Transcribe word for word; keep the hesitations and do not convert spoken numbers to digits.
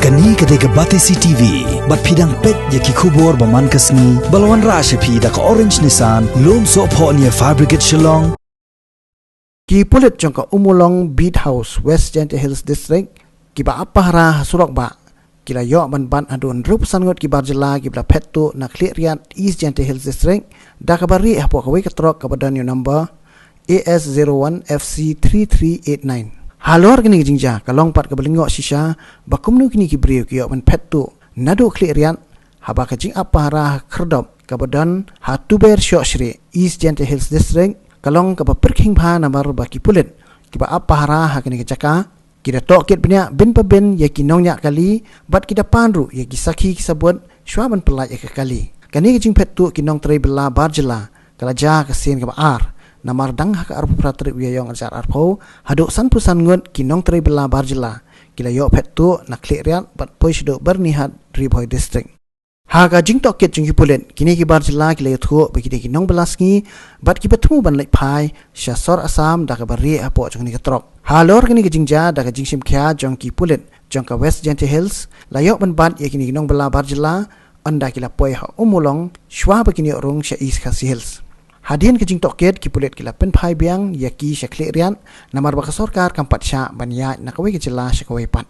Kane ka dei ka Batesi T V, bad phi dang peit ïa ki khubor ba man ka sngi, ba la wanrah sha phi da ka Orange Nissan, Lumsohphoh near Fire Brigade Shillong. Ki pulit jong ka Ummulong Beat House, West Jaintia Hills District, kiba ap pahara ha surok bah, ki la ïoh ban bat haduh hynriewphew san ngut ki bar jylla kiba la phet tuh na Khliehriat, East Jaintia Hills District, da kaba rieh hapoh kawei ka trok kaba don ïa u number A S zero one F C three three eight nine. Halor kane ka jingjia, ka long pat kaba lyngngoh shisha ba kumno kine ki briew ki ïoh ban phet tuh naduh Khliehriat, haba ka jingap pahara ha khyrdop kaba don ha Tuber Shohshreh, East Jaintia Hills District, ka long kaba pyrkhing bha namar ba ki pulit kiba ap pahara ha kane ka jaka, ki da tohkit bniah bin pa bin ïa ki nongñiah kali, bad ki da pan ruh ïa ki sakhi ki sabut shuwa ban pyllait ïa ka kali. Kane ka jingphet tuh ki nongtrei bylla bar jylla, ka la jia ha ka sien kaba ar, namar dang ha ka arphew phra tarik u Ïaïong ar hajar arphew, haduh sanphew san ngut ki nongtrei bylla bar jylla, ki la ïoh phet tuh na Khliehriat bad poi shaduh Byrnihat, Ri Bhoi District. Ha ka jingtohkit jong ki pulit, kine ki bar jylla ki la ïathuh ba ki dei ki nongbylla sngi, bad kiba thmu ban leit phai sha sor Assam da kaba rieh hapoh jong kane ka trok. Halor kane ka jingjia, da ka jingshim khia jong ki pulit jong ka West Jaintia Hills, la ïoh ban bat ïa kine ki nongbylla bar jylla, ynda ki la poi ha Ummulong shuwa ba kin ïoh rung sha East Khasi Hills. Hadien ka jingtohkit, ki pulit ki la pynphai biang ïa ki sha Khliehriat, namar ba ka sorkar kam pat shah ban ïaid na kawei ka jylla sha kawei pat.